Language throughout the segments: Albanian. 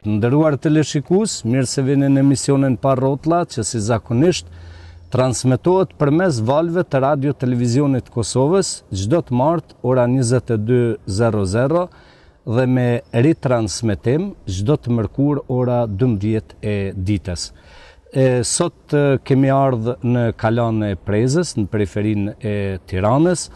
Të nderuar teleshikues, mirë se vini në emisionin Pa Rrotlla, që si zakonisht transmetohet përmes valëve të Radio Televizionit të Kosovës çdo të martë ora 22:00 dhe me ritransmetim çdo të mërkurë ora 12 e ditës. E, sot kemi ardhë në Kalanë e Prezës, në periferinë e Tiranës,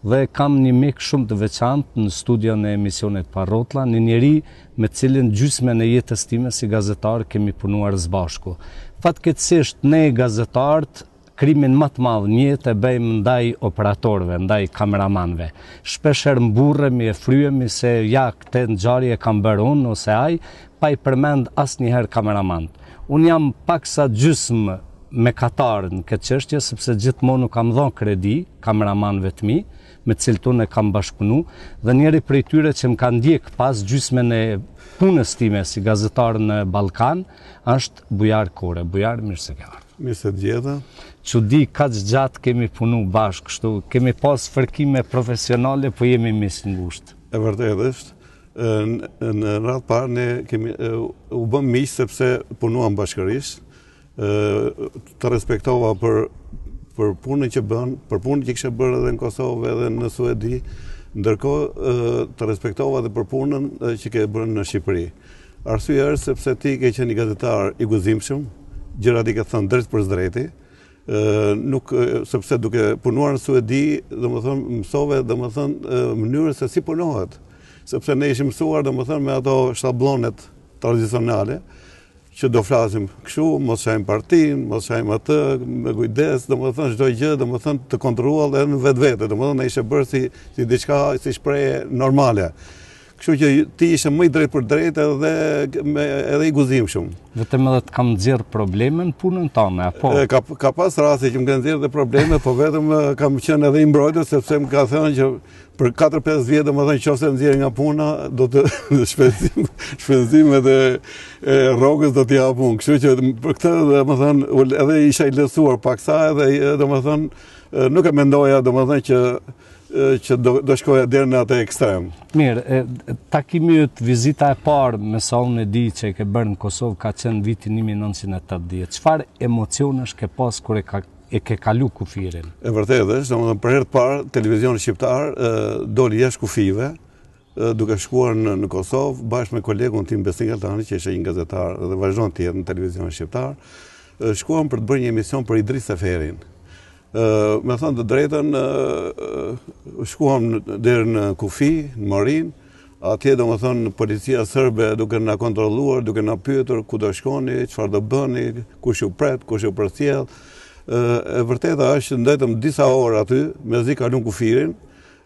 dhe kam një mik shumë të veçantë në studion e emisionit Pa Rrotlla, një njeri me të cilin gjysmën e jetës time si gazetar kemi punuar së bashku. Fatkeqësisht ne gazetarët krimin më të madh në jetë e bëjmë ndaj operatorëve, ndaj kameramanëve. Shpeshherë mburremi e fryemi se ja këtë ngjarje e kam bërë unë ose ai, pa i përmend asnjëherë kameramanët. Unë jam paksa gjysmë mëkatar në këtë çështje sepse gjithmonë u kam dhënë kredi kameramanëve të mi, me të cilët unë kam bashkëpunu, dhe njëri prej tyre që më ka ndjek pas gjysmën e punës time si gazetar në Ballkan, është Bujar Kore. Bujar, mirë se ke ardhur. Mirë se të gjeta. Çudi kaq gjatë kemi punu bashkë kështu, kemi pas fërkime profesionale, po jemi miq të ngushtë. E vërtetë është. Në në radhë parë ne kemi u bëmë miq sepse punuam bashkërisht. Të respektova për për punën që bën, për punën që kishe bërë edhe në Kosovë edhe në Suedi, ndërkohë të respektova edhe për punën që ke bërë në Shqipëri. Arsyeja është sepse ti ke qenë një gazetar i guximshëm, gjërat i ke thënë drejtpërsëdrejti, nuk sepse duke punuar në Suedi, domethënë mësove domethënë mënyrën se si punohet, sepse ne ishim mësuar domethënë me ato shabllonet tradicionale që do flasim kështu, mos shajmë partinë, mos shajmë atë, me kujdes, domethënë çdo gjë, domethënë të kontrolluar edhe në vetvete, domethënë na ishte bërë si si diçka si shprehje normale. Kështu që ti ishe më i drejtpërdrejtë edhe me edhe i guximshëm. Vetëm edhe të kam nxjerr probleme në punën tënde, apo? E, ka ka pas raste që më kanë nxjerrë dhe probleme, po vetëm kam qenë edhe i mbrojtur sepse më ka thënë që për 4-5 vjet, domethënë nëse nxjerr nga puna, do të shpenzim shpenzimet e, e rrogës do t'i jap unë. Kështu që për këtë domethënë edhe isha i lehtësuar paksa edhe domethënë nuk e mendoja domethënë që që do, do shkoja deri në atë ekstrem. Mirë, e, takimi yt, vizita e parë, me sa unë e di që e ke bërë në Kosovë, ka qenë vitin 1980. Çfarë emocionesh ke pas kur e ka e ke kalu kufirin? E vërtetë është, domethënë për herë të parë televizioni shqiptar doli jashtë kufijve, duke shkuar në, në Kosovë bashkë me kolegun tim Besnik Altani, që ishte një gazetar dhe vazhdon të jetë në televizionin shqiptar, shkuam për të bërë një emision për Idriz Seferin. Me thënë të drejtën, shkuam deri në kufi, në Morinë, atje domethënë policia serbe duke na kontrolluar, duke na pyetur ku do shkoni, çfarë do bëni, kush ju pret, kush ju përcjell. E vërteta është që ndejtëm disa orë aty, mezi kalum kufirin.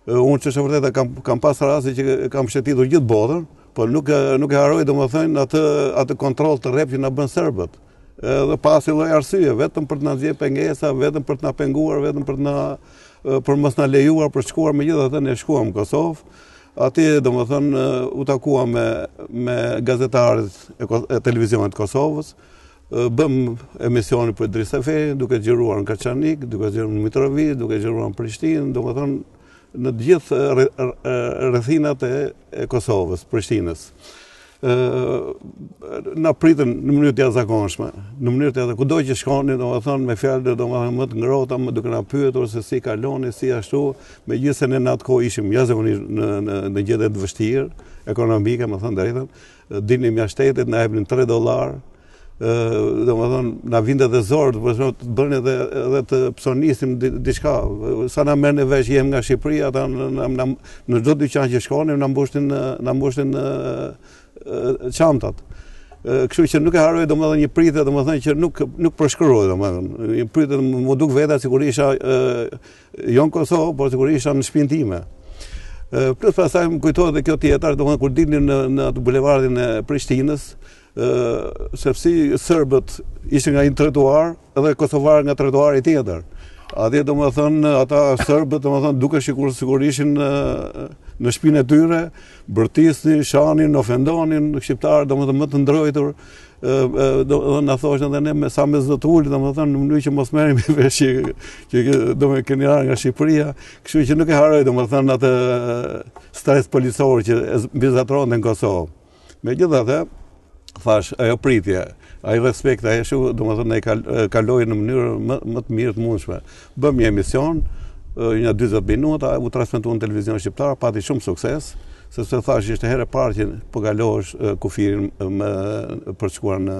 Unë që është e vërteta kam kam pas raste që kam shëtitur gjithë botën, po nuk nuk e harroj domethënë atë atë kontroll të rreptë që na bën serbët. Edhe pa asnjë lloj arsye, vetëm për të na nxjerrë pengesa, vetëm për të na penguar, vetëm për të na për mos na lejuar për të shkuar, megjithatë ne shkuam në Kosovë. Atje, domethënë, u takuam me me gazetarët e, e televizionit të Kosovës, bëmë emisionin për Idriz Seferin, duke xhiruar në Kaçanik, duke xhiruar në Mitrovicë, duke xhiruar në Prishtinë, domethënë në të gjithë rrethinat e, e Kosovës, Prishtinës. Ë na pritën në mënyrë të jashtëzakonshme, në mënyrë të jashtëzakonshme, kudo që shkonin, domethënë me fjalë domethënë më të ngrohta, më duke na pyetur se si kaloni, si ashtu, megjithëse ne në atë kohë ishim jashtëzakonisht në në në gjendje të vështirë ekonomike, me thënë drejtën, dilnim jashtë shtetit, na jepnin 3 dollar, domethënë, na vinte dhe zor, të të bënin edhe, edhe të psonisim diçka, sa na merrnin vesh jemi nga Shqipëria, ata në, në, në, në çdo dyqan që shkonim, na mbushnin, na mbushnin çantat. Kështu që nuk e harroj domethënë një pritje domethënë që nuk nuk përshkruhet domethënë. Një pritje m'u duk vetja sikur isha Jo në Kosovë, por sikur isha në shpinë time. Plus pastaj më kujtohet edhe kjo tjetër, domethënë kur dilnim në në atë bulevardin e Prishtinës, ë sepse serbët ishin nga një trotuar edhe kosovarët nga trotuari tjetër. Atje domethënë ata serbët domethënë duke sikur sikur ishin në në shpinë e tyre, bërtisnin, shanin, ofendonin shqiptarët domethënë më të ndrojtur, do na thoshin edhe ne me sa me zë të ulët, domethënë në mënyrë që mos merremi vesh që që domethënë keni ardhur nga Shqipëria, kështu që nuk e harroj domethënë atë stres policor që mbizotëronte në Kosovë. Megjithatë, Thash, ajo pritje, ai respekt, ai ashtu, domethënë, e kaloi në mënyrë më, më të mirë të mundshme. Bëmë një emision, një 40 minuta, u transmetua në televizion shqiptar, pati shumë sukses, sepse thash, ishte herë e parë që po kalosh kufirin me, për të shkuar në,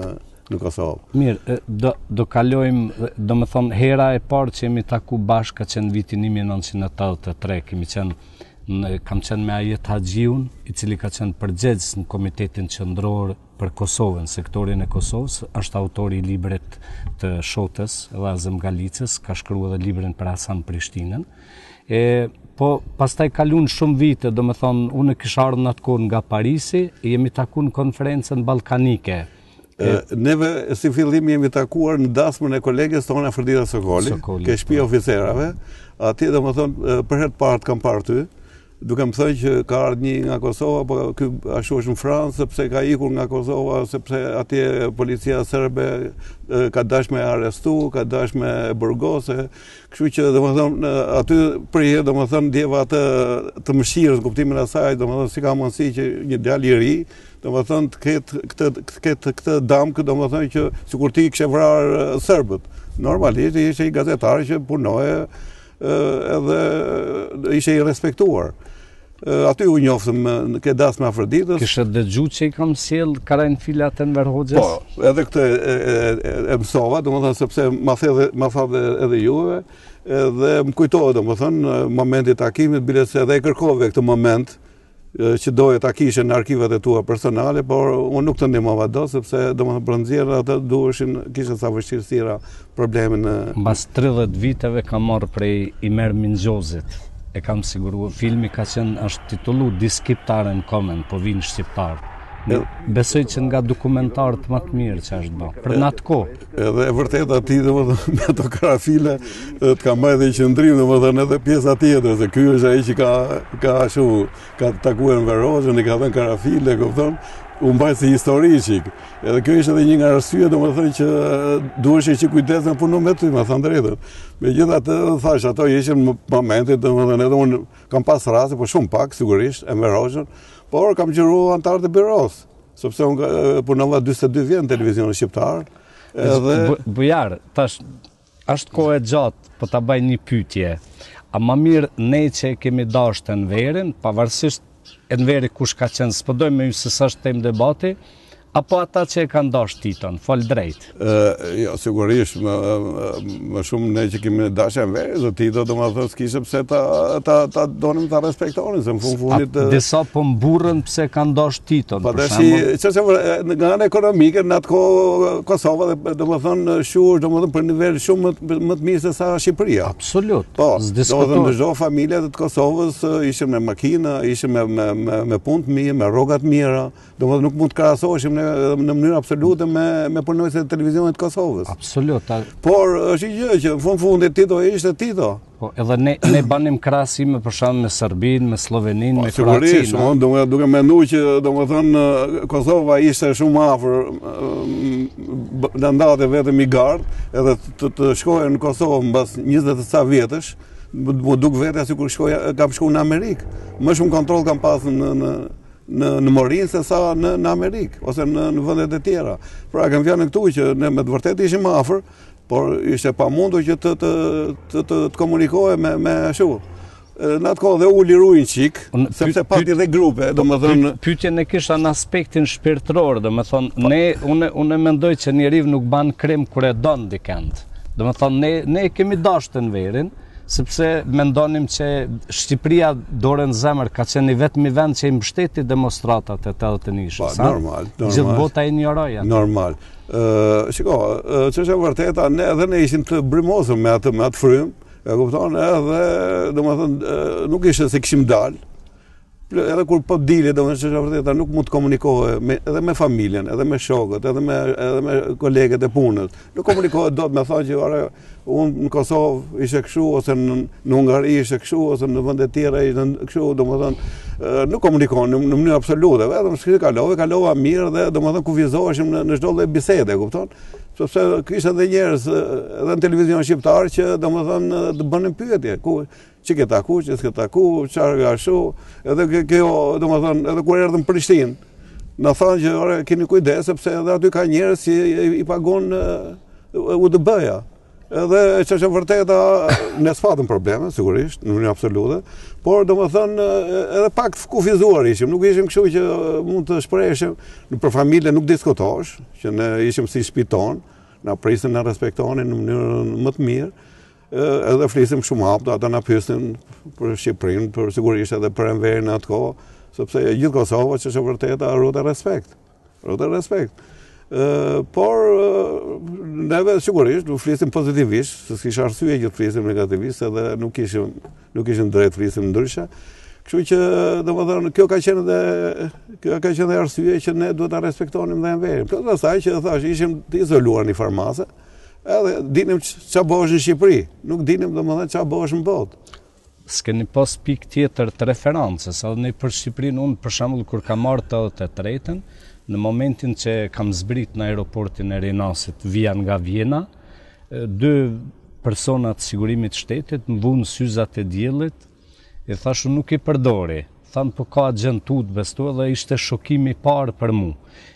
në Kosovë. Mirë, do, do kalojmë, domethënë, hera e parë që jemi taku bashkë ka qenë vitin 1983, kemi qenë Në, kam qenë me Ajet Haxhiun, i cili ka qenë përgjegjës në Komitetin Qendror për Kosovën, sektorin e Kosovës, është autori i librit të Shotës dhe Azem Galicës, ka shkruar edhe librin për Hasan Prishtinën. E, po, pastaj kalun shumë vite, domethënë, unë kisha ardhë në atë kohë nga Parisi, jemi taku në konferencën ballkanike, Neve si fillim jemi takuar në dasmën e koleges tonë Afërdita Sokoli, Sokoli ke shtëpia e po. oficerave. Atje domethënë për herë të parë të kam parë ty, duke më thënë që ka ardhur një nga Kosova, po ky ashtu është në Francë sepse ka ikur nga Kosova, sepse atje policia serbe ka dashur me arrestu, ka dashur me burgose. Kështu që domethënë aty për herë domethënë ndjeva atë të mëshirës në kuptimin e asaj, domethënë si ka mundësi që një djalë i ri Domethënë të ketë këtë të ketë këtë damkë, domethënë që sikur ti kishe vrarë serbët. Normalisht ishte një gazetar që punoje edhe ishte i respektuar. Aty u njoftëm në këtë dasmë Afërditës. Kishe dëgju që i kam sjell karanfilat e Enver Hoxhës? Po, edhe këtë e, e, e, e mësova, domethënë sepse ma the edhe ma tha dhe, edhe juve, edhe më kujtohet domethënë momenti i takimit, bile se edhe e kërkove këtë moment, që doje ta kishe në arkivat e tua personale, por unë nuk të ndihmova dot sepse domethënë për nxjerrë atë duheshin kishte ca vështirësira probleme në Mbas 30 viteve kam marrë prej Imer Minxhozit. E kam siguruar, filmi ka qenë është titullu Die Shqiptaren kommen, po vijnë shqiptarët. Besoj që nga dokumentarët më të mirë që është bërë. Për në atë kohë. Edhe e vërteta ti domethënë me ato karafile të ka mbajt dhe qëndrim domethënë edhe pjesa tjetër se ky është ai që ka ka ashtu ka takuar Enver Hoxhën i ka dhënë karafile, kupton? U mbajt si histori çik. Edhe kjo ishte edhe një nga arsyet domethënë që duheshe që kujdes me punu me ty, me thënë drejtën. Megjithatë, thash, ato ishin momentet, domethënë edhe unë kam pas raste, po shumë pak sigurisht, Enver Hoxhën, por kam xhiru anëtarët e byros. Sepse unë punova 42 vjet në televizionin shqiptar. Edhe Bujar, tash është kohë e gjatë, po ta baj një pyetje. A ma mirë ne që e kemi dashtë Enverin, pavarësisht Enveri kush ka qenë, s'po dojmë me hy se s'është temë debati, apo ata që e kanë dashtë Titon, fol drejt. Ë, jo, sigurisht, më, më shumë ne që kemi dashtë Enverin, dhe Tito, domethënë, s'kishte pse ta, ta, ta donim ta respektonim, se në fund fundit... Disa po mburren pse kanë dashtë Titon, po, për shembull. Po, tashi, nga ana ekonomike, në atë kohë Kosova, dhe, domethënë, shush, domethënë, për nivel shumë më, më të mirë se sa Shqipëria. Absolut, po, domethënë, në çdo familje të Kosovës, ishim me makina, ishim me, me, me, me punë të mirë, me rroga të mira, Domethënë nuk mund të krahasoheshim në në mënyrë absolute me me punonjësit e televizionit të Kosovës. Absolut. A... Por është një gjë që në fund fundit Tito ishte Tito. Po edhe ne ne banim krahasime për shembull me Serbinë, me Slloveninë, po, me Kroacinë. Sigurisht, unë do duke menduar që domethënë Kosova ishte shumë afër na ndante vetëm një gardh, edhe të, të shkoje në Kosovë mbas 20 e ca vjetësh, m'u duk vetja sikur shkoja kam shkuar në Amerikë. Më shumë kontroll kam pasur në në në në Morinë se sa në në Amerikë ose në në vendet e tjera. Pra kam fjalën këtu që ne me të vërtetë ishim afër, por ishte e pamundur që të të të të, të komunikoje me me ashtu. Në atë kohë dhe u liruin çik, sepse pati dhe grupe, domethënë pyetjen e kisha në aspektin shpirtëror, domethënë po. ne unë unë mendoj që njeriu nuk ban krim kur e don dikend. Domethënë ne ne e kemi dashtë Enverin, sepse mendonim që Shqipëria dorën në zemër ka qenë i vetmi vend që i mbështeti demonstratat e 81-shës. Po, normal, normal. Gjithë bota e injoroi atë. Normal. Ë, shiko, ç'është e vërteta, ne edhe ne ishim të brymosur me atë me atë frymë, e kupton, edhe domethënë nuk ishte se kishim dalë, edhe kur po dilje, domethënë ç'është e vërteta, nuk mund të komunikoje me, edhe me familjen, edhe me shokët, edhe me edhe me kolegët e punës. Nuk komunikoje dot me thonë që ore, unë në Kosovë ishe kështu ose në, në Hungari ishe kështu ose në vende të tjera ishe kështu, domethënë nuk komunikon në, në mënyrë absolute, vetëm si kalove, kalova mirë dhe domethënë kufizoheshim në, në çdo lloj bisede, kupton? Sepse kishte edhe njerëz edhe në televizion shqiptar që domethënë të bënin pyetje, ku Që ke taku, që s'ke taku, çfarë ashtu, edhe kjo, domethënë, edhe kur erdhëm në Prishtinë. Na thanë që ore keni kujdes sepse edhe aty ka njerëz që i pagon UDB-ja. Edhe ç'është e vërteta, ne s'patëm probleme, sigurisht, në mënyrë absolute, por domethënë edhe pak të kufizuar ishim, nuk ishim kështu që mund të shpreheshim, në për familje nuk diskutosh, që ne ishim si n'shpi tonë, na prisnin, na respektonin në mënyrën më të mirë, edhe flisim shumë haptë, ata na pyesin për Shqipërinë, për sigurisht edhe për Enverin në atë kohë, sepse e gjithë Kosova ç'është e vërteta ruante respekt. Ruante respekt. Por neve sigurisht nuk flisim pozitivisht, se s'kishte arsye që të flisim negativisht, edhe nuk kishim nuk kishim drejt të flisim ndryshe. Kështu që, domethënë, kjo ka qenë dhe kjo ka qenë dhe arsye që ne duhet ta respektonim dhe Enverin. Plus asaj që thashë, ishim të izoluar në një farë mase, Edhe dinim ça bëhesh në Shqipëri, nuk dinim domethënë ça bëhesh në botë. S'keni pas pikë tjetër të referancës, edhe ne për Shqipërinë, unë për shembull kur kam ardhë 83-ën, në momentin që kam zbrit në aeroportin e Rinasit, vija nga Vjena, dy persona të sigurimit shtetit më vunë syzat e diellit, I thashë unë nuk i përdori. Thanë po ka agjentë t'UDB-së këtu edhe ishte shokimi i parë për mu.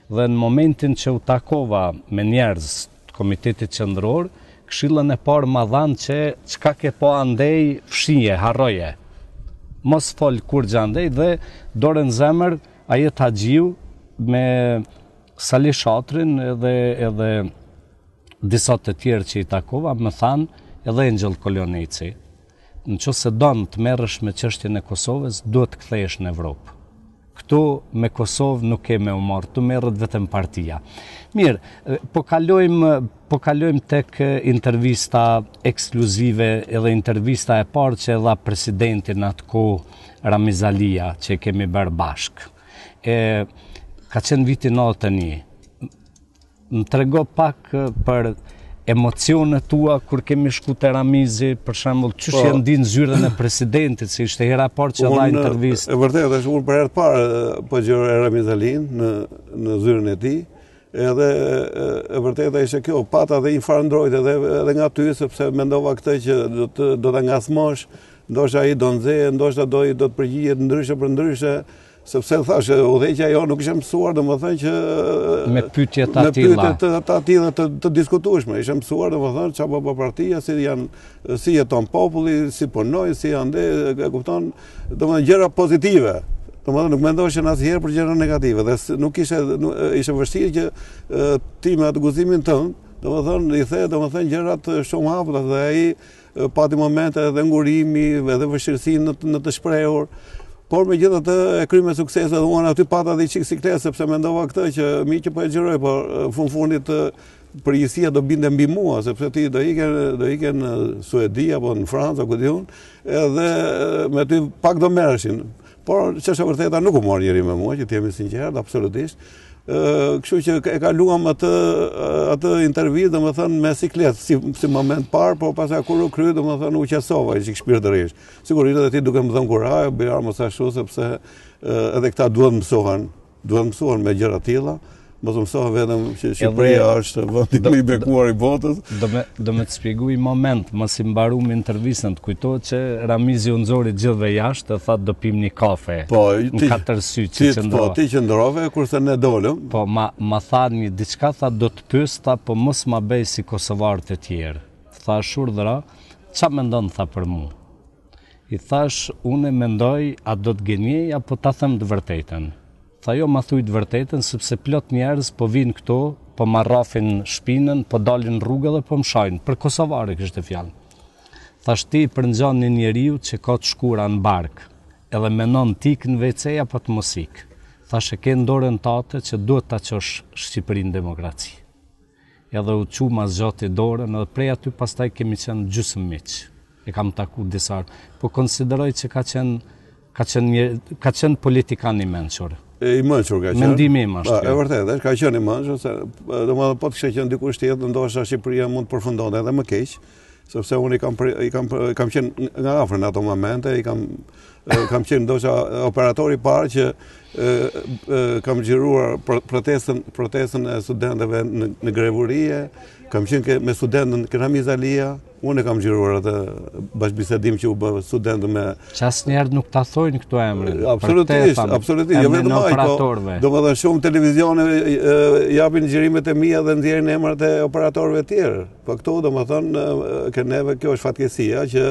Dhe në momentin që u takova me njerëz të Komitetit Qendror, këshillën e parë ma dhanë që çka ke pa andej fshije, harroje. Mos fol kurrgjë andej dhe dorën n'zemër Ajet Haxhiu me Sali Shatrin edhe edhe disa të tjerë që i takova më thanë edhe Engjëll Koloneci. Në qoftë se don të merresh me çështjen e Kosovës, duhet të kthehesh në Evropë. Këtu me Kosovë nuk ke me u marrë, këtu merret vetëm partia. Mirë, po kalojmë po kalojmë tek intervista ekskluzive edhe intervista e parë që e dha presidenti në atë kohë Ramiz Alia që e kemi bërë bashkë. E ka qenë viti 91. Më trego pak për emocionet tua kur kemi shku te Ramizi, për shembull, qysh po, je ndi në zyrën e presidentit, se ishte hera e parë që dha intervistë. E vërtetë është unë për herë të parë po dëgjoja Ramiz Alinë në në zyrën e tij. Edhe e vërteta ishte kjo, pata dhe një farë ndrojtje edhe edhe nga ty sepse mendova këtë që do të do ta ngacmosh, ndoshta ai do nxehet, ndoshta do do të përgjigjet ndryshe për ndryshe. Sepse thashë, udhëheqja jonë nuk ishte mësuar, domethënë që me pyetje të atilla. Me pyetje të, të atilla të, të diskutueshme. Ishte mësuar, domethënë, çfarë po bën partia, si janë si jeton populli, si punojnë, si janë dhe, e kupton, domethënë gjëra pozitive. Domethënë nuk mendoshin asnjëherë për gjëra negative dhe nuk ishte nuk, ishte vështirë që ti me atë guximin tënd, domethënë i the, domethënë gjërat shumë hapur dhe ai Pati momente edhe ngurimi, edhe vështirësi në, në të shprehur, por megjithatë e krye me sukses edhe unë aty pata dhe çik siklet, sepse mendova këtë që mirë që po e xhiroj, por fund fundit përgjegjësia do binte mbi mua, sepse ti do ike, do ike në Suedi apo në Francë, ku di unë, edhe me ty pak do merreshin. Por ç'është e vërteta nuk u mor njeri me mua, që të jemi sinqertë, absolutisht. Ë, kështu që e kaluam atë atë intervistë, domethënë me siklet si si moment parë, por pastaj kur u kry, domethënë u qetësova një çik shpirtërisht. Sigurisht edhe ti duke më dhënë kurajë, Bujar mos ashtu sepse edhe këta duhet mësohen, duhet mësohen me gjëra të tilla. Mos të mësohen vetëm që Shqipëria është vendi më i bekuar i botës. Do me do me të shpjegoj një moment, masi mbarum intervistën, të kujtohet që Ramizi u nxori gjithëve jashtë e tha do pim një kafe. Po, në katër sy që qëndrova. Po, ti qëndrove kurse ne dolëm. Po, ma ma tha një diçka, tha do të pyes, tha po mos ma bëj si kosovarët e tjerë. Thash urdhëro, ça mendon tha për mua? I thash, unë mendoj a do të gënjej apo ta them të vërtetën. Tha jo ma thuj të vërtetën sepse plot njerëz po vijnë këtu, po ma rrafin shpinën, po dalin në rrugë dhe po më shajnë, për kosovarë e kishte fjalën. Thash ti i përngjan një njeriu që ka të shkura në bark, edhe menon të ikë në WC apo të mos ikë. Thash e ke në dorën tate që duhet ta çosh Shqipërinë në demokraci. Edhe u çu ma zgjati dorën edhe prej aty pastaj kemi qenë gjysmë miq. E kam taku disa herë. Po konsideroj që ka qenë ka qenë një ka qenë politikan i mençur. I mençur ka qenë. Mendimi im është. Po, e vërtetë, është ka qenë i mençur se domethënë po të kishte qenë dikush tjetër, ndoshta Shqipëria mund të përfundonte edhe më keq, sepse unë i kam i kam kam qenë nga afër në ato momente, i kam. Kam qenë ndoshta operatori i parë që kam xhiruar protestën, protestën e studentëve në, në grevë urie, kam qenë me studentët ke Ramiz Alia, unë e kam xhiruar atë bashkëbisedim që u bë studentët me... Që asnjëherë nuk ta thojnë këto emrin. Absolutisht, absolutisht, jo vetëm ai, po, domethënë shumë televizione japin xhirimet e mia dhe nxjerrin emrat e operatorëve tjerë. Po këtu, domethënë, ke neve kjo është fatkeqësia që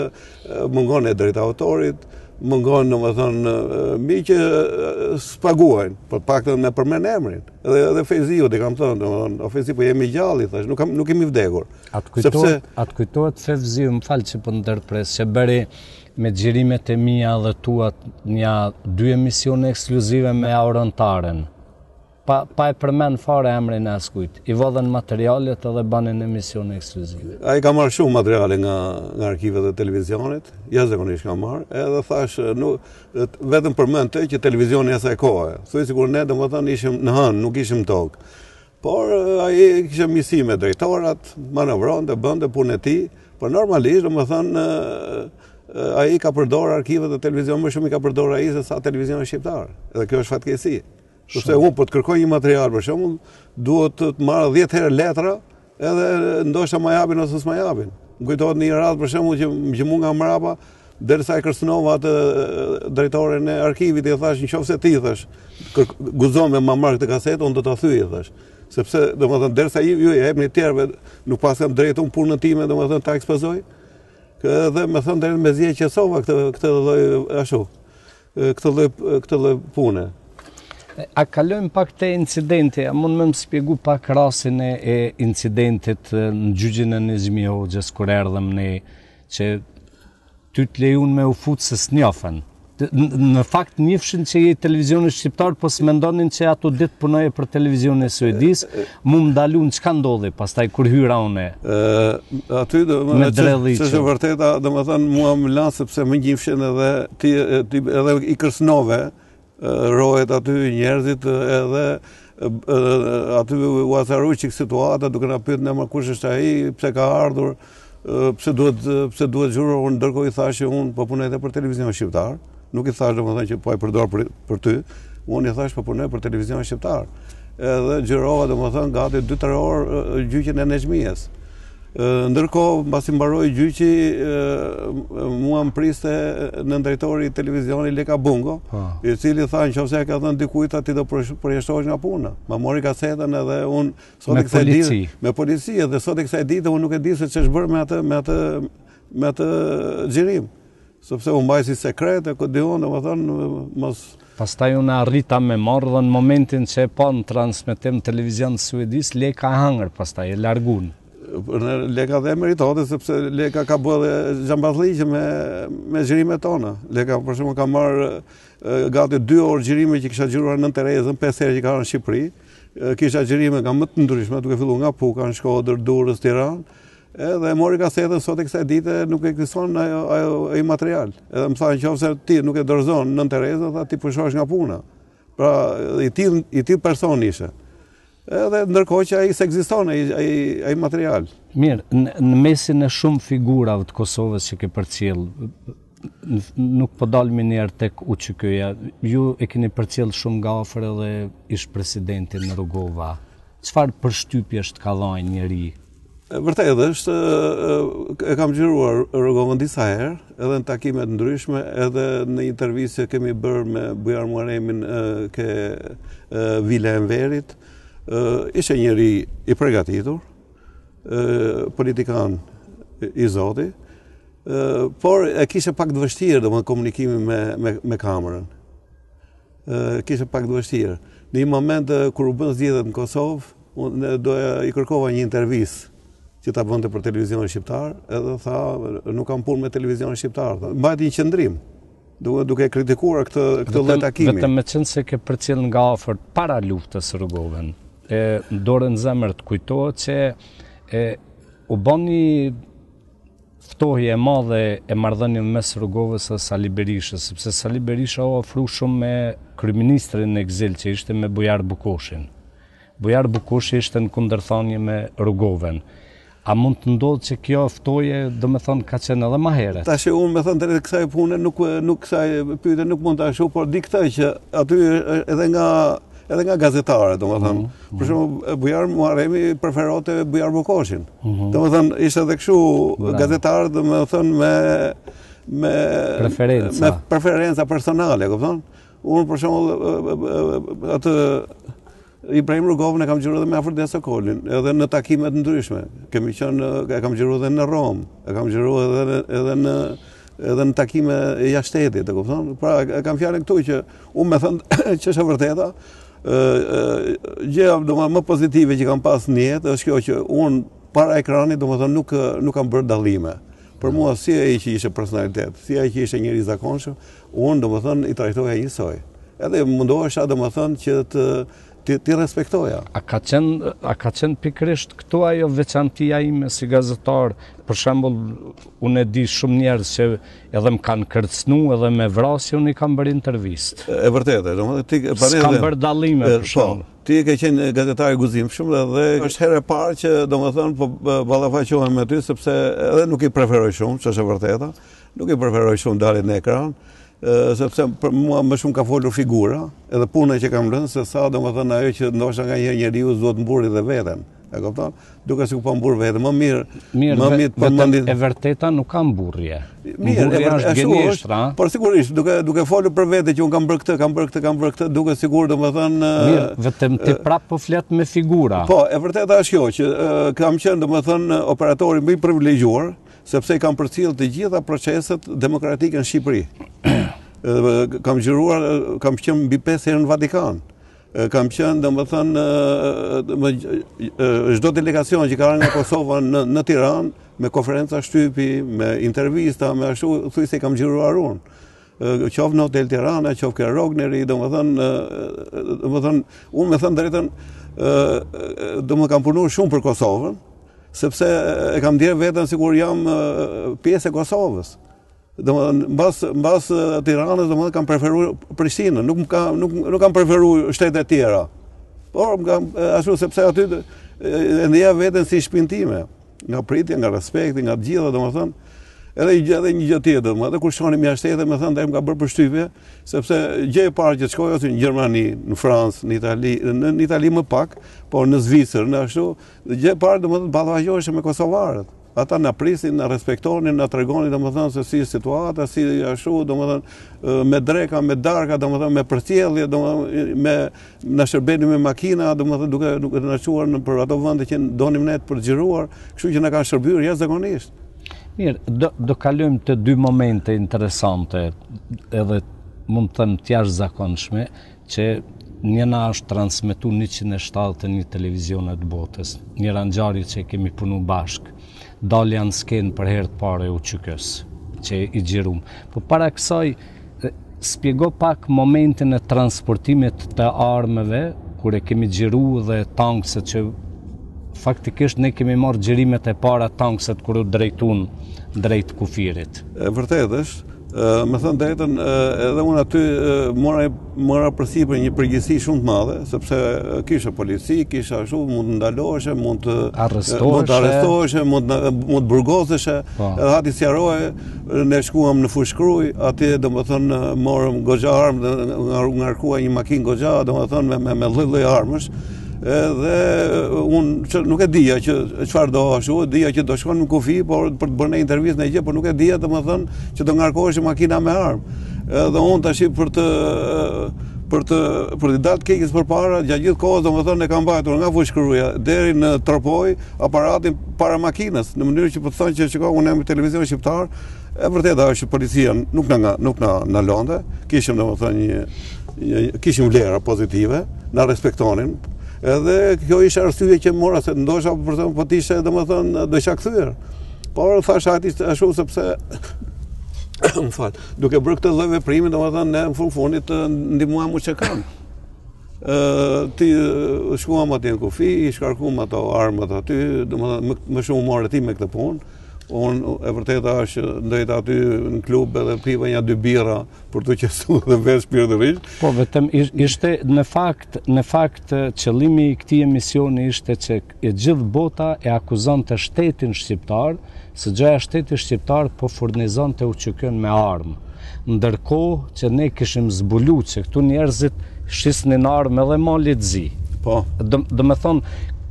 mungon e drejta e autorit, mungon, domethënë, mi që s'paguajnë, po të paktën me përmend emrin. Edhe, edhe Fejziut i kam thënë, domethënë, o Fejzi, po jemi gjallë, i thashë, nuk, kam, nuk kemi vdekur. A të kujtohet, Sepse... a të kujtohet Fevziu, më fal që po ndërpres, që bëri me xhirimet e mia dhe tuat nja dy emisione ekskluzive me Auron Taren. Pa, pa e përmend fare emrin e askujt. I vodhën materialet edhe banin emisione ekskluzive. Ai ka marrë shumë materiale nga, nga arkivet e televizionit, jashtëzakonisht ka marrë, edhe thashë, nuk, vetëm përmendte që televizioni i asaj kohe. Thuaj sikur ne, domethënë, ishim në hënë, nuk ishim në tokë. Por ai kishte miqësi me drejtorat, manovronte, bënte punën e tij, por normalisht, domethënë, ai ka përdorë arkivet e televizionit, më shumë i ka përdorë ai se sa televizioni shqiptar. Edhe kjo është fatkeqësi. Sepse unë po të kërkoj një material për shembull, duhet të marr 10 herë letra, edhe ndoshta ma japin ose s'ma japin. Më kujtohet në një radhë për shembull që më gjëmu nga mbrapa, derisa e kërcënova atë drejtorin e arkivit i thashë në qoftë se ti thashë, guxon me ma marrë këtë kasetë, unë do ta thyej i thashë. Sepse, domethënë, derisa ju ju jepni tjerëve, nuk paskam drejtë unë punën time, domethënë, ta ekspozoj. Dhe me thënë drejtë mezi e qetësova këtë, këtë lloj ashtu. këtë lloj këtë lloj pune. A kalojmë pak te incidenti, a mund me më spjegu pak rastin e, e incidentit në gjyqin e Nexhmi Hoxhës, kur erdhëm ne, që ty të lejun me u fut se s'njofen. Në fakt njifshin që je i televizionit shqiptar, po s'mendonin që ato ditë punoje për televizionin e Suedisë, mu më ndalun çka ndodhi, pastaj kur hyra une. Aty, do, me që, që është vërteta, domethënë, mua më lanë sepse më njifshin edhe ti, ti edhe i kërcënove rojet aty njerëzit edhe aty u acaru çik situata duke na pyet ne më kush është ai, pse ka ardhur, pse duhet pse duhet xhiruar, unë ndërkohë i thashë që unë po punoj edhe për televizionin shqiptar, nuk i thashë domethënë që po e përdor për, për ty, unë i thashë po punoj për televizionin shqiptar. Edhe xhirova domethënë gati 2-3 orë gjyqin e Nexhmijes. Ndërkohë, mbasi mbaroi gjyqi, mua më priste nëndrejtori i televizionit Leka Bungo, po. i cili tha në qoftë se ia ke dhënë dikujt, ti do përjashtohesh nga puna. Ma mori kasetën edhe unë sot e kësaj dite me polici edhe sot e kësaj dite unë nuk e di se ç'është bërë me atë me atë me atë xhirim. Sepse u mbajt si sekret e ku di unë, domethënë, mos... Pastaj unë arrita me marrë dhe në momentin që e pa në transmetim televizion të Suedisë, Leka e hangër pastaj, e largun. Leka dhe e meritonte, sepse Leka ka bërë dhe xhambazlliqe me, me xhirimet tona. Leka, për shembull, ka marrë gati 2 orë xhirime që kisha xhiruar Nënë Terezën, 5 herë që ka në Shqipëri. Kisha xhirime nga më të ndryshme, duke filluar nga Puka, në Shkodër, Durrës, Tiranë. Edhe e mori kasetën sot e kësaj dite nuk ekziston ajo ajo ai material. Edhe më tha në qoftë se ti nuk e dorëzon Nënë Terezën, tha ti pushohesh nga puna. Pra i tillë i tillë person ishte. Edhe ndërkohë që ai s'ekziston ai ai ai material. Mirë, në, në mesin e shumë figurave të Kosovës që ke përcjell, nuk po dal menjëherë tek UÇK-ja. Ju e keni përcjell shumë nga afër edhe ish presidentin Rugova. Çfarë përshtypjesh të ka dhënë njeri E vërtetë është, e kam xhiruar Rugovën disa herë, edhe në takime të ndryshme, edhe në intervistë që kemi bërë me Bujar Muharremin ke Vila e Enverit. Ishte njeri i pregatitur, politikan i zoti, por e kishte pak të vështirë domethënë komunikimin me me me kamerën. Kishte pak të vështirë. Në një moment kur u bënë zgjedhjet në Kosovë, Unë doja i kërkova një intervistë që ta bënte për televizionin shqiptar, edhe tha nuk kam punë me televizionin shqiptar. Tha, mbajti një qëndrim, duke duke kritikuar këtë këtë lloj takimi. Vetëm meqenëse ke përcjell nga afër para luftës Rugovën. E dorën në zemër të kujtohet që e u bë një ftohje e madhe e marrëdhënieve mes Rugovës e Sali Berishës, sepse Sali Berisha u afru shumë me kryeministrin në ekzil që ishte me Bujar Bukoshin. Bujar Bukoshi ishte në kundërthanie me Rugovën. A mund të ndodhë që kjo ftohje, domethënë, ka qenë edhe ma herët? Tash unë me thënë të kësaj pune, nuk, nuk kësaj pyetje nuk mund ta ashtu, por di këtë që aty edhe nga edhe nga gazetarët, domethënë. Mm -hmm. Për shembull, Bujar Muharremi preferonte Bujar Vukoshin. Mm -hmm. Domethënë, ishte edhe kështu gazetarët, domethënë, me me preferenca, me preferenca personale, kupton? Unë për shembull atë Ibrahim Rugovën e kam xhiruar edhe me Afërditë Sokolin, edhe në takime të ndryshme. Kemi qenë, e kam xhiruar edhe në Romë, e kam xhiruar edhe edhe në edhe në takime jashtë shtetit, e kupton? Pra e kam fjalën këtu që unë me thënë që është e vërteta, ë gjëja domethënë më pozitive që kam pas në jetë është kjo që unë para ekranit domethënë nuk nuk kam bërë dallime. Për mua si ai që ishte personalitet, si ai që ishte njeri i zakonshëm, unë domethënë i trajtoja njësoj. Edhe mundohesha domethënë që të t'i t'i respektoja. A ka qenë a ka qenë pikërisht këtu ajo veçantia ime si gazetar? Për shembull, unë e di shumë njerëz që edhe më kanë kërcënu edhe me vrasje unë i kam bërë intervistë. E vërtetë, domethënë ti S'kam bërë dallime për po, shembull. Ti ke qenë gazetar i guximshëm dhe është hera e parë që domethënë po ballafaqohem me ty sepse edhe nuk i preferoj shumë, ç'është e vërteta. Nuk i preferoj shumë daljet në ekran, sepse për mua më shumë ka folur figura, edhe puna që kam lënë se sa domethënë ajo që ndoshta nganjëherë njeriu s'duhet mburri dhe veten. E kupton? Duke sikur po mburr veten, më mirë, mirë më mirë të përmendin. E vërteta nuk ka mburrje. Mirë, e vërteta është gënjeshtra. Por sigurisht, duke duke folur për vete që un kam bërë këtë, kam bërë këtë, kam bërë këtë, duke sikur domethënë Mirë, vetëm ti prapë po flet me figura. Po, e vërteta është kjo që kam qenë domethënë operatori më i privilegjuar, sepse i kam përcjellë të gjitha proceset demokratike në Shqipëri. Kam xhiruar, kam qenë mbi 5 herë në Vatikan. Kam qenë, domethënë, çdo delegacion që ka ardhur nga Kosova në, në Tiranë, me konferenca shtypi, me intervista, me ashtu, thujse i kam xhiruar unë. Qoftë në Hotel Tirana, qoftë ke Rogneri, domethënë, domethënë, unë me thënë drejtën, domethënë kam punuar shumë për Kosovën, sepse e kam ndjerë veten sikur jam pjesë e Kosovës. Domethënë mbas mbas Tiranës, domethënë kam preferuar Prishtinën, nuk më ka nuk nuk kam preferuar shtete të tjera. Por më kam ashtu sepse aty e ndjeja veten si shpinë time, nga pritja, nga respekti, nga të gjitha, domethënë edhe një gjë edhe një gjë tjetër, domethënë edhe kur shkonim jashtë shtetit, me thënë, më ka bërë përshtypje, sepse gjë e parë që shkoja ose në Gjermani, në Francë, në Itali, në, në Itali më pak, por në Zvicër, në ashtu, gjë e parë domethënë ballafaqoheshe me kosovarët. Ata na prisnin, na respektonin, na tregonin domethënë se si është situata, si ashtu, domethënë me dreka, me darka, domethënë me përcjellje, domethënë me na shërbenin me makina, domethënë duke duke na çuar nëpër ato vende që donim ne për të xhiruar, kështu që na kanë shërbyer jashtëzakonisht. Mirë, do do kalojmë te dy momente interesante, edhe mund të them të jashtëzakonshme, që njëna është transmetu 171 televizione të botës, njëra ngjarje që e kemi punu bashkë, dalja në skenë për herë të parë e UÇK-së, që i xhirum. Po para kësaj, spjego pak momentin e transportimit të armëve, kur e kemi xhiru dhe tankset që faktikisht ne kemi marrë xhirimet e para tankset kur u drejtun drejt kufirit. E vërtetë është, Me thënë drejtën, edhe unë aty mora, mora përsipër një përgjegjësi shumë të madhe, sepse kisha polici, kisha ashtu, mund të ndaloheshe, mund të arrestoheshe, mund të arrestoheshe, mund të mund të burgoseshe, po. edhe hati sqaroje, ne shkuam në Fushë-Krujë, atje domethënë morëm goxha armë, dhe u ngarkua një makinë goxha, domethënë me me, me lloj-lloj armësh, Edhe unë që nuk e dija që çfarë do ashtu, dija që do shkonim në kufi, por për të bërë një intervistë një gjë, por nuk e dija domethënë që do ngarkoheshin makina me armë. Edhe unë tashi për të për të për të dalë keqes përpara, gjatë gjithë kohës domethënë e kam mbajtur nga Fushë-Kruja deri në Tropojë aparatin para makinës, në mënyrë që po të thonë që shiko unë jam televizion shqiptar, e vërteta është që policia nuk na nuk na ndalonte, kishim domethënë një kishim vlera pozitive, na respektonin, edhe kjo ishte arsye që mora se ndoshta për shembull po të ishte domethënë do isha kthyer. Por thashë hajt ishte ashtu sepse më fal, duke bërë këtë lloj veprimi domethënë ne në fund fundit ndihmuam UÇK-n. Ë ti shkuam atje në kufi, i shkarkuam ato armët aty, domethënë më, më shumë u more ti me këtë punë. Unë e vërteta është që ndejta aty në klub edhe piva nja dy birra për t'u qetësuar dhe vetë shpirtërisht. Po vetëm ishte në fakt, në fakt qëllimi i këtij emisioni ishte që e gjithë bota e akuzonte shtetin shqiptar se gjoja shteti shqiptar po furnizonte UÇK-në me armë. Ndërkohë që ne kishim zbulu që këtu njerëzit shisnin armë edhe Malit Zi. Po. Do, domethonë,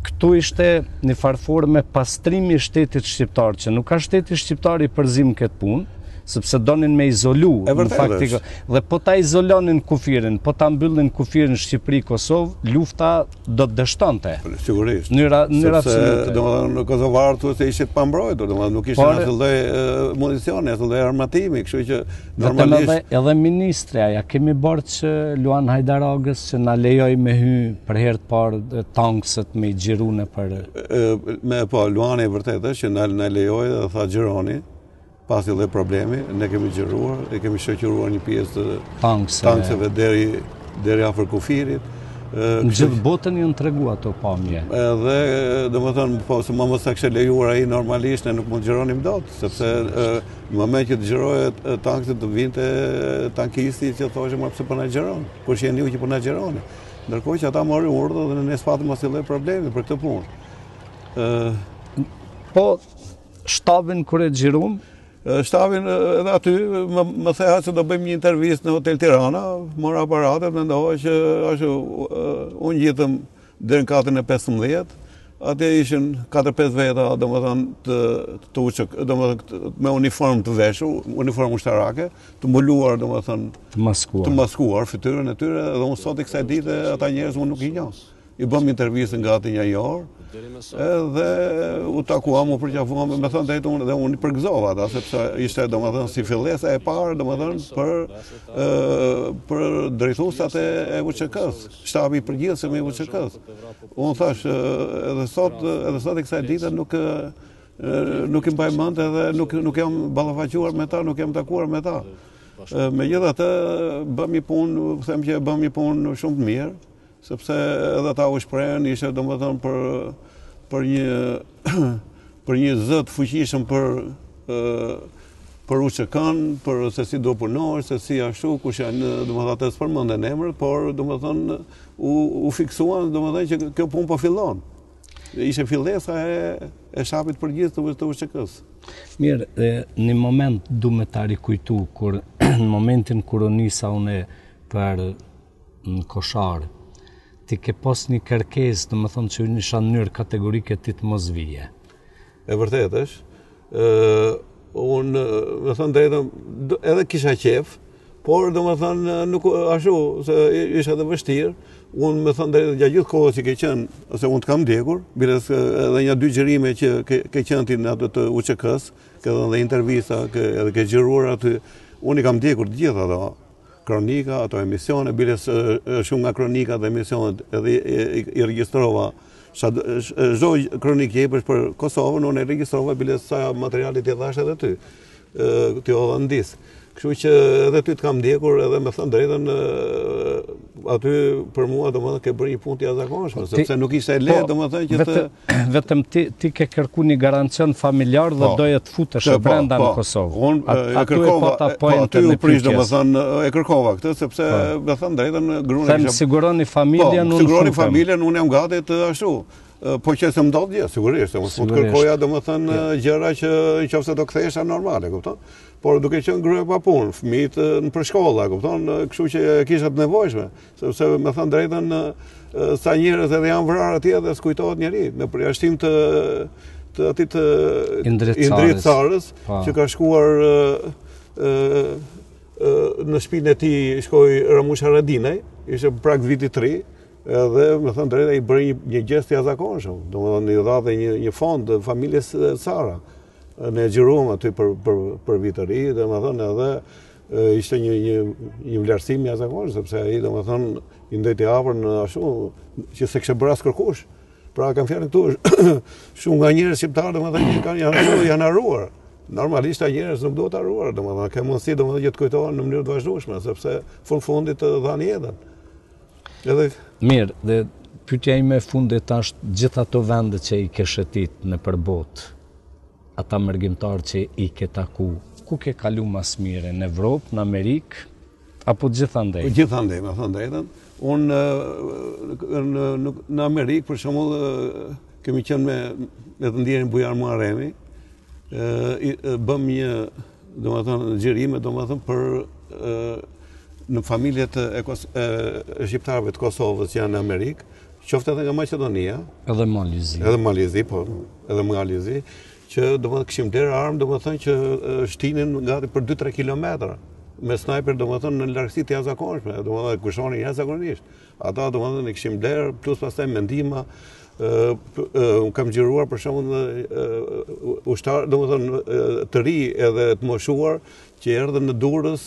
këtu ishte një farë forme pastrimi i shtetit shqiptar, që nuk a shteti shqiptar i përzim këtë punë, sepse donin me izolu në fakt dhe po ta izolonin kufirin, po ta mbyllnin kufirin Shqipëri-Kosovë, lufta do të dështonte. Po, sigurisht. Në mënyrë absolute. Domethënë kosovarët thotë se ishin të pambrojtur, domethënë nuk ishin asnjë lloj municioni, asnjë lloj armatimi, kështu që normalisht edhe, edhe ministrja, ja kemi borxh Luan Hajdaragës që na lejoi me hy për herë të parë tankset me i xhiru nëpër me po Luani e vërtetë është që na na lejoi dhe tha xhironi Pa asnjë lloj problemi, ne kemi xhiruar, e kemi shoqëruar një pjesë të tankseve, tankseve deri deri afër kufirit. Në gjithë botën janë tregu ato pamje. Edhe, domethënë, po, se më mos ta kishte lejuar ai normalisht, ne nuk mund të xhironim dot, sepse në moment që të xhiroje tankset të vinte tankisti që thoshte, ma pse po na xhiron, kush jeni ju që po na xhironi. Ndërkohë që ata morën urdhër dhe ne s'patëm asnjë lloj problemi për këtë punë. Po, Shtabin kur e xhirum? Shtabin edhe aty, më, më the se do bëjmë një intervistë në Hotel Tirana, mora aparatet, mendova që ashtu, u ngjitëm deri në katin e 15, atje ishin 4-5 veta, domethënë, të, të UÇK, domethënë, me uniformë të veshur, uniformë ushtarake, të mbuluar, domethënë, të maskuar, të maskuar fytyrën e tyre, dhe unë sot e kësaj dite, ata njerëz unë nuk i njoh. I bëmë intervistën gati një orë, edhe u takuam, u përqafuam, me thënë drejtën unë, dhe unë i përgëzova ata, sepse ishte, domethënë, si fillesa e parë, domethënë, për, për drejtuesat e, e UÇK-së, shtabi i përgjithshëm i UÇK-së. Unë thashë, edhe sot, edhe sot e kësaj dite nuk, nuk i mbaj mend edhe nuk, nuk jam ballafaquar me ta, nuk jam takuar me ta. Megjithatë, bëmë një punë, them që bëmë një punë shumë të mirë, Sepse edhe ata u shprehën, ishte domethënë për për një për një zë të fuqishëm për për UÇK-n, për se si do punosh, se si ashtu, kush janë, domethënë atë s'përmendën emër, por domethënë u, u fiksuan, domethënë që kjo punë po fillon. Ishte fillesa e, e shtabit përgjithës të UÇK-së. Mirë, e, një moment du me ta rikujtu, kur në momentin kur u nisa unë për në Koshare. Ti ke pas një kërkesë, domethënë që unë isha në mënyrë kategorike ti të mos vije. E vërtetë është. Ë unë, me thënë drejtën, edhe kisha qejf, por domethënë nuk ashtu, se ishte edhe vështirë. Unë me thënë drejtën gjatë gjithë kohës që ke qenë, ose unë të kam ndjekur, biles edhe nja dy xhirime që ke, ke qenë ti në atë të UÇK-s, ke dhënë dhe intervista, ke edhe ke xhiruar aty. Unë i kam ndjekur të gjitha ato. kronika, ato emisione, biles shumë nga kronikat dhe emisionet edhe i regjistrova. Çdo kronikë që jepej për Kosovën, unë e regjistrova, biles sa materialit i dhashë edhe ty, t'i hodha në disk. Kështu që edhe ty të kam ndjekur edhe me thënë drejtën aty për mua domethënë ke bërë një punë të jashtëzakonshme, po, sepse nuk ishte e lehtë po, domethënë që të vetëm ti ti ke kërku një garancion familjar dhe po, doje të futesh po, brenda në Kosovë. Unë e kërkova, po aty u prish domethënë e kërkova këtë sepse me thënë drejtën gruan e kisha. Siguroni familjen, unë siguroni familjen, unë jam gati të ashtu. Po që se më ndodh gjë, sigurisht, se mos mund të kërkoja domethënë gjëra që në qoftë se do kthehesha normale, kupton? Por duke qenë gruaja pa punë, fëmijët nëpër shkolla, kupton? Kështu që e kisha të nevojshme, sepse me thënë drejtën sa njerëz edhe janë vrarë atje dhe s'kujtohet njeri, në përjashtim të të atij të Indrit Carës, po. që ka shkuar në shpinë e tij shkoi Ramush Haradinaj, ishte prag vitit të ri, edhe me thënë drejtën i bëri një, një gjest të jashtëzakonshëm, domethënë i dha dhe një një fond familjes Cara. Ne xhiruam aty për për për vit të ri, domethënë edhe ishte një një një vlerësim i jashtëzakonshëm sepse ai domethënë i ndejti afër në ashtu që s'e kishte bërë as kërkush. Pra kam fjalën këtu shumë nga njerëz shqiptarë domethënë që kanë janë janë harruar. Normalisht ata njerëz nuk duhet harruar, domethënë ke mundësi domethënë që të kujtohen në mënyrë të vazhdueshme sepse fund fundit të dhanë jetën. Edhe Mirë, dhe pyetja ime e fundit është gjithë ato vende që i ke shëtit nëpër botë. ata mërgimtarë që i ke taku, ku ke kalu ma s'miri, në Evropë, në Amerikë, apo gjithandej? Po, gjithandej, me thënë drejtën. Unë në, në, në Amerikë, për shembull, kemi qenë me, me të ndjerin Bujar Muharremi, bëmë një, domethënë, xhirime, domethënë, për në familjet e, Kos, e, e shqiptarëve të Kosovës që janë në Amerikë, qoftë edhe nga Maqedonia. Edhe Mali i Zi. Edhe Mali i Zi, po, edhe Mali i Zi, që domethënë kishim blerë armë, domethënë që shtinin gati për 2-3 kilometra me snajper domethënë në largësi të jashtëzakonshme, domethënë kushonin jashtëzakonisht. Ata domethënë i kishim blerë plus pastaj me ndihma ë kam xhiruar për shembull ushtar, domethënë të ri edhe të moshuar që erdhën në Durrës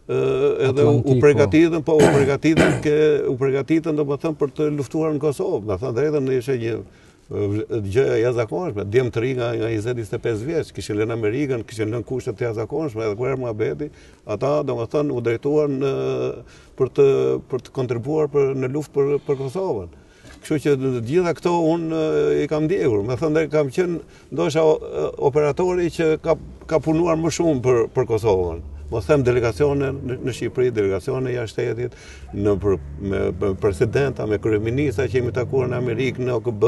edhe u pregatitën, po u pregatitën, ke, u pregatitën domethënë për të luftuar në Kosovë. Me thënë drejtën ishte një gjë e jashtëzakonshme, djem të ri nga nga 20-25 vjeç, kishin lënë Amerikën, kishin lënë kushte të jashtëzakonshme, edhe kur erdhi muhabeti, ata domethënë u drejtuan në për të për të kontribuar për në luftë për për Kosovën. Kështu që të gjitha këto unë i kam ndjekur. Me thënë drejtën kam qenë ndoshta operatori që ka ka punuar më shumë për për Kosovën. Mos them delegacione në, në Shqipëri, delegacione jashtë shtetit, në për, me, me presidenta, me kryeministra që jemi takuar në Amerikë, në OKB.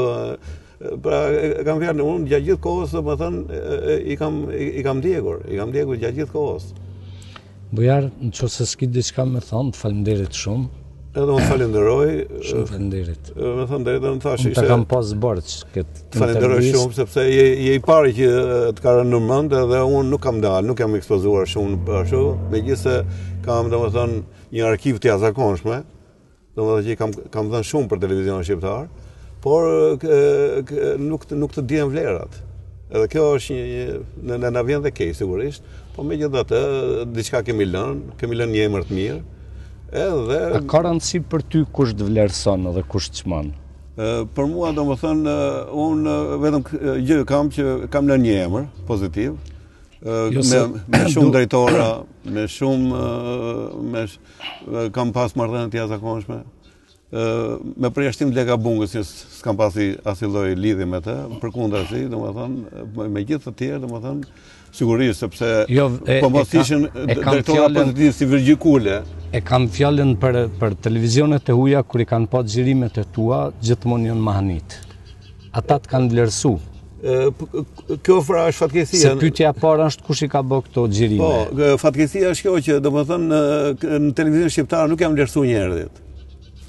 Pra e kam fjalën unë gjatë gjithë kohës, domethënë i kam i kam ndjekur, i kam ndjekur gjatë gjithë kohës. Bujar, në qoftë se s'ki diçka me thonë, të faleminderit shumë. Edhe unë falenderoj. Shumë faleminderit. Me thënë drejtën, thashë ishte... Unë ta kam pas borxh këtë intervistë. Falenderoj shumë, sepse je, je i pari që të ka rënë në mend edhe unë nuk kam dalë, nuk jam ekspozuar shumë ashtu, megjithëse kam, domethënë, një arkiv të jashtëzakonshme, Domethënë që kam kam dhënë shumë për televizionin shqiptar, por kë, nuk nuk të dihen vlerat. Edhe kjo është një, një në në na vjen dhe keq sigurisht, po megjithatë diçka kemi lënë, kemi lënë një emër të mirë. Edhe A ka rëndësi për ty kush të vlerëson dhe kush të çmon? Për mua domethënë unë vetëm gjë kam që kam lënë një emër pozitiv. Jo, me, me shumë drejtora, me shumë me Kam pas marrëdhënie të jashtëzakonshme. Me përjashtim të Leka Bungës, që s'kam pas asnjë lloj lidhje me të, përkundrazi, domethënë, me gjithë të tjerë, domethënë, sigurisht, sepse jo, e, po mos ishin drejtora pozitivë si Virgji Kule. E kam fjalën për, për televizionet e huja, kur i kanë pa xhirimet e tua, gjithmonë janë mahnit. Ata të kanë vlerësu. Kjo pra është fatkeqësia. Se pyetja e parë është kush i ka bë këto xhirime. Po, fatkeqësia është kjo që domethënë në televizionin shqiptar nuk janë vlerësuar njerëzit.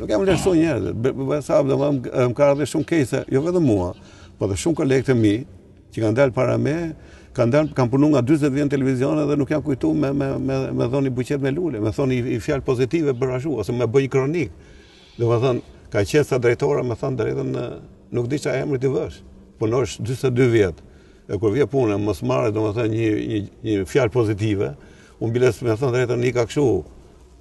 Nuk janë vlerësuar njerëzit. Besa, domethënë më ka ardhur shumë keq se jo vetëm mua, po dhe shumë kolegë të mi që kanë dalë para meje, kanë dalë kanë punuar nga 40 vjet në televizion dhe nuk janë kujtuar me me me me dhënë një buqetë me lule, me thonë një fjalë pozitive për ashtu ose me bë një kronikë. Domethënë, ka qenë sa drejtora, me thënë drejtën, nuk di ça emri t'i vësh. Punosh 42 vjet. E kur vjen puna, mos marrë, domethënë, një, një, një fjalë pozitive, unë biles me thënë drejtën, ika kështu,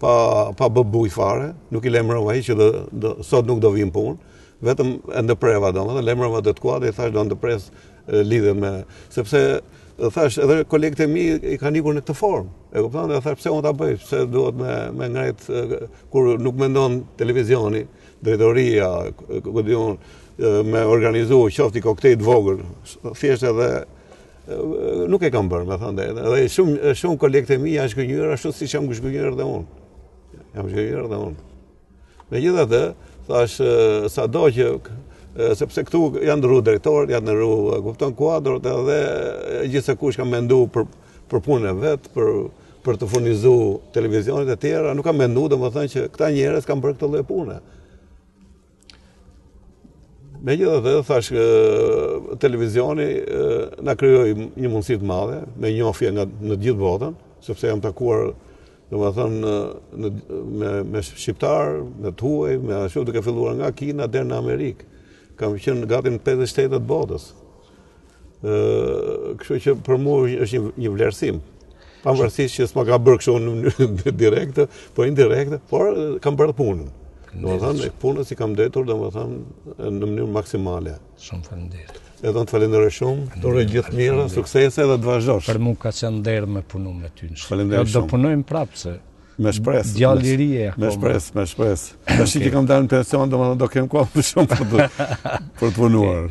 pa, pa bë bujë fare, nuk i lajmërova hiç që do, do, sot nuk do vi n'punë, vetëm e ndërpreva, domethënë, lajmërova dhe të kuadri, i thash do ndërpres lidhjen me, sepse thash edhe kolegët e mi i kanë ikur në këtë formë. E kupton? Dhe thash pse unë ta bëj, pse duhet me me ngrit kur nuk mendon televizioni, drejtoria, ku di unë, me organizu qoftë një koktejl të vogël, thjesht edhe nuk e kam bërë, me thënë drejtën. Edhe shumë shumë kolegët e mi janë zhgënjyer ashtu siç jam zhgënjyer edhe unë. Jam zhgënjyer edhe unë. Megjithatë, thash sado që sepse këtu janë ndërru drejtorët, janë ndërru, kupton, kuadrot edhe gjithsekush ka mendu për për punën e vet, për për të furnizu televizionet e tjera, nuk ka mendu, domethënë që këta njerëz kanë bërë këtë lloj pune. Megjithatë, thash televizioni na krijoi një mundësi të madhe me njohje nga në gjithë botën, sepse jam takuar Domethënë, në, me, me shqiptar, me të huaj, me ashtu duke filluar nga Kina deri në Amerikë. Kam qenë gati në 50 shtete të botës. Ë, kështu që për mua është një, një vlerësim. Pavarësisht që s'ma ka bërë kështu në mënyrë direkte, po indirekte, por kam bërë punën. Domethënë, punës i kam ndejtur, domethënë, në mënyrë maksimale. Shumë faleminderit. Edhe unë të falenderoj shumë, të uroj gjithë të mira, suksese dhe të vazhdosh. Për mu ka qenë nder me punu me ty në Faleminderit jo, shumë. Do punojmë prapë se Me shpresë. Djalë i ri je akoma. Me shpresë, me shpresë. Tash që kam dalë në pension, domethënë do kem kohë më shumë për të për të punuar.